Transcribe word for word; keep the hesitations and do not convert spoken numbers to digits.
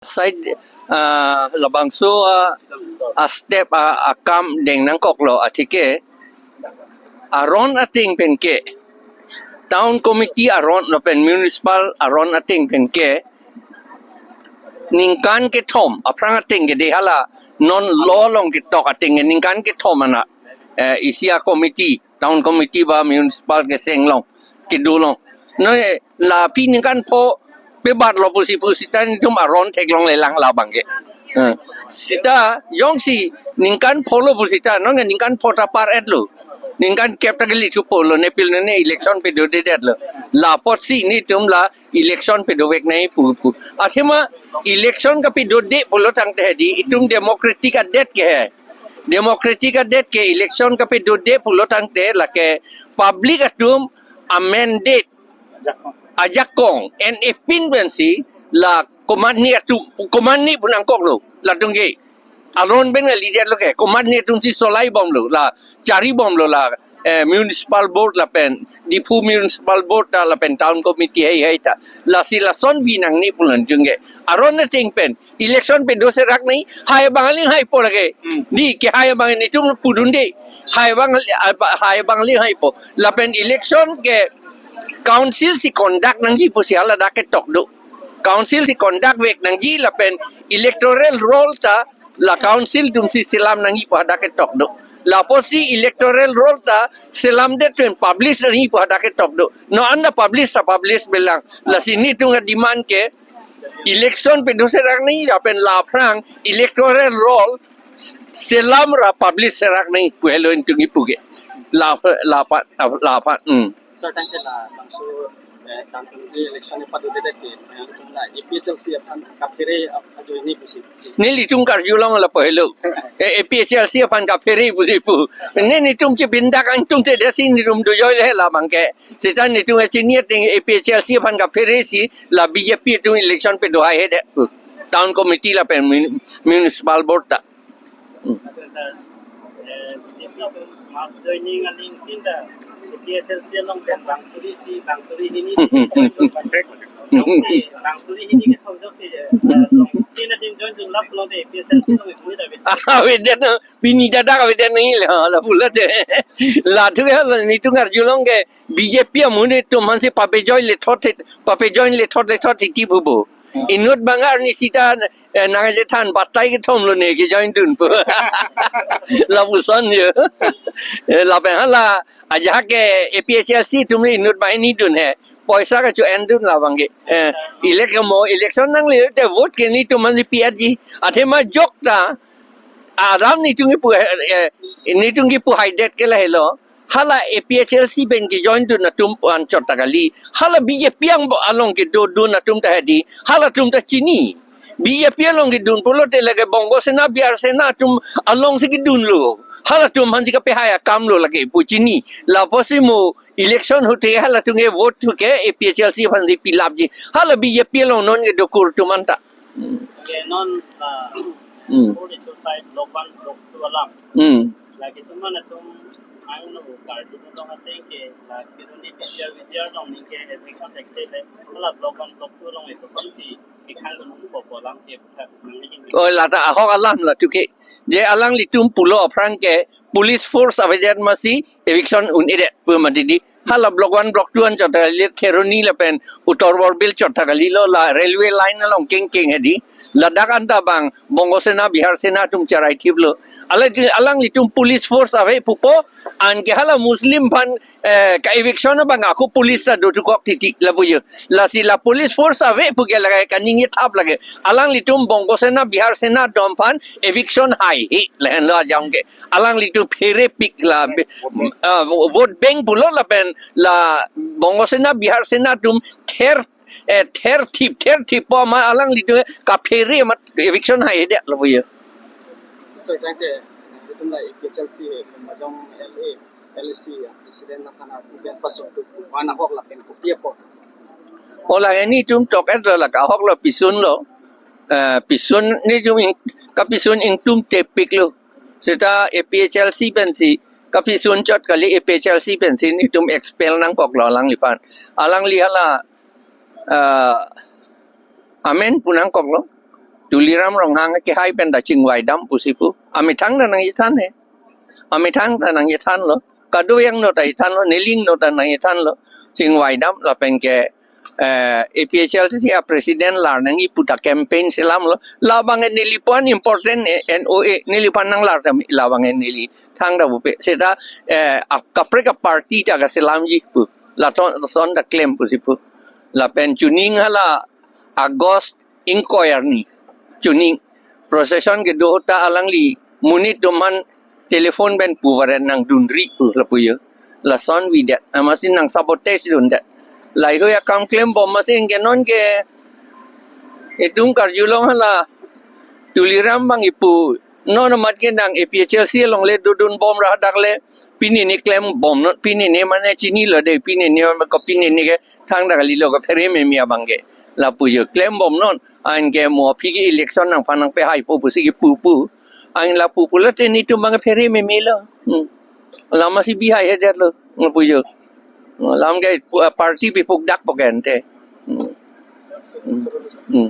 Side, ah, labangso, ah, a step, ah, akam deng nangkoklo atheke aron ateng penke, town committee aron lapen municipal aron ateng penke, ningkan kethom aphrang ateng ke de hala non law along ketok ateng ke ningkan kethom ana, eh, isi a committee, town committee ba municipal keseng along kedo along. No, eh, la aphi ningkan pho pebatlo pusi pu sita netum aron theklonglelang labang ke. Eh, sita jongsi ningkan pholo pu sita, non ningkan pho ta par-etlo. Ningkan kep ta kali thupo lo, ne pil ne election pedodedetlo. La apotsi netum la election pedovek nangji pu pu. Athema election kapedode pulo tangte di itum democratic adet ke he. Democratic adet ke election kapedode pulo tangte lake public atum a mandate ajakong en epin pensi la komatne atum, komatne pu nangkoklo latum ke. Aron pen ngalidetlo ke, komatne atumsi solai bomlo, la chari bomlo la, eh, municipal board lapen Diphu municipal board ta lapen town committee heihei ta. Lasi lason vi nangne pu latum ke. Aron ateng pen election pedo serak nangji, hai abang aling haipo lake. Hmm. Di ke hai abang netum pudunde. Hai abang, hai abang aling haipo. Lapen election ke council si conduct nangji pusi haladak ketok do. Council si conduct vek nangji lapen electoral roll ta la council atumsi selam nangji pu hadak ketok do. La apotsi electoral roll ta selamdet pen publish nangji pu hadak ketok do. Non anta publish ta publish belang. Lasi netum a demand ke election pedo serak nangji lapen la aphrang electoral roll selam ra publish serak nangji pu helo netum kipu ke. La, la aphan, la aphan. Hmm. Sir, tangte labangso, eh, tangte election padodedet ke, eh, la A P H L C aphan kaphere ap-, ajoine pusi. Nelitum karjulong lapu helo. Eh, A P H L C aphan kaphere pusi pu. Ne netum chepindak angtung te desi netum dojoi le labang ke. Sita netum chini ateng A P H L C aphan kaphere si la B J P atum election pedo haihedet pu. Town committee lapen mun-, municipal board ta. Sir, eh, mass joining aning tinta A P H L C along pen bang suri isi, bang suri hini, bang suri hini ke thong joksi, eh, tina din join dun lap lo de A P H L C along ikui da bit. Avedetlo, pini dadak avedetlo, la, la pulote. La thu ke la netum karjulong ke B J P amonit atum aphansi pape join lethot, pape join lethot lethot titi bubu. Inut bang arni sita, eh, nangchethan batai kethom lo ne kejoin dun pu. Lapuson jo. Eh, lapen hala ajahak ke A P H L C atum inut banghini dun he. Poisa kacho-en dun labang ke. Eh, elect mo election nangle te vote ke netum aphansi pi-etji. Athema jokta alam netum kipu, eh, netum kipu haidet ke lahelo. Hala A P H L C pen kejoin dun atum aphan chot ta kali. Hala B J P ang along kedo dun atum ta hedi. Halatum ta chini. B J P along kedun pulote lake Bongo Sena, Bihar Sena atum alongsi kedunlo. Halatum aphansi kapehai akam lo lake pu chini. La apotsi mo election ahut te halatum ke vote ahut ke A P H L C aphansi pilapji. Hala B J P along non kedo kur atum anta. Hmm. Ke non, ah, Hmm. Puri Chosai Block one, Block two alam. Hmm. Lake suman atum angno karjulong ateng ke lake Kheroni P C R V C R along ningke eviction thekthe le. Hala Block one, Block two along eviction si ikhang dun popo alam ke putha nang ni. Oh, lata ahok alam la thu ke. Je alanglitum pulo aphrang ke police force avedet masi eviction un-edet pu mati di. Hala Block one, Block two anchot ta kali, Kheroni lapen Uttar Borbil chot ta kalilo, la railway line along kengkeng hedi. Ladak anta bang Bongo Sena, Bihar Sena atum cherai thiplo. Ala, alanglitum police force ave pupo, anke hala Muslim aphan, eh, ka eviction abang ako police ta do thukok titi lapu jo. Lasi la police force ave pu ke lake kaningje thap lake. Alanglitum Bongo Sena, Bihar Sena atum aphan eviction haihe lahenlo ajong ke. Alanglitum pherepik la be-, ah, vote bank pulo lapen la Bongo Sena, Bihar Sena atum ther, eh, ther thip, ther thip po ma alanglitum kaphere amat eviction haihedet lapu jo. So, thank you. Itum la A P H L C, Majong L A, L A C, president na kana tu ben pasok tu, mana hok lapen kopi apo. Ola netum tok-etlo la kahoklo pisunlo. Eh, pisun netum ing-, kapisun ingtungtepiklo. Seta A P H L C pensi, kapisun chot kali A P H L C pensi netum expel nangkoklo alangliphan. Alangli hala, eh, amen pu nangkoklo. Tuliram Ronghang kehai pen ta chingvai dam pusi pu. Amethang ta nangchethan he. Amethang ta nangchethanlo. Kadokave angno ta chethanlo, neli angno ta nangchethanlo. Chingvai dam lapen ke, eh, A P H L C a president lar nangji pu ta campaign selamlo. Labang ke neliphan important, eh, N O A, neliphan nanglar ta labang ke neli thangta pupe. Seta, eh, a kaprek a party ta kaselamji pu. Lason, lason ta klem pusi pu. Lapen chuning hala August ingkoi arni chuning procession kedo ta alangli monit atum aphan telephone pen pu varet nangdunri pu lapu jo. Lason videt. Amatsi nang sabotage dundet. Laheihui akam klembom amatsi ke non ke itum karjulong hala Tuliram abang ipu non amat ke nang A P H L C along le dodunbom ra dak le pini ni klembom non, pini ni mane chinilo de, pini ni mane ko pini ni ke thangta kalilo, kaphere meme abang ke. Lapu jo klembom non, anke mo aphi ke election nangphan nangpehaipo pusi kepu pu. An lapu pulote netum abang phere memelo. Hmm. Lam amatsi bihai hedetlo, lapu jo. Lam ke pu-, party bipuk dak poke ante. Hmm. Hmm. Hmm.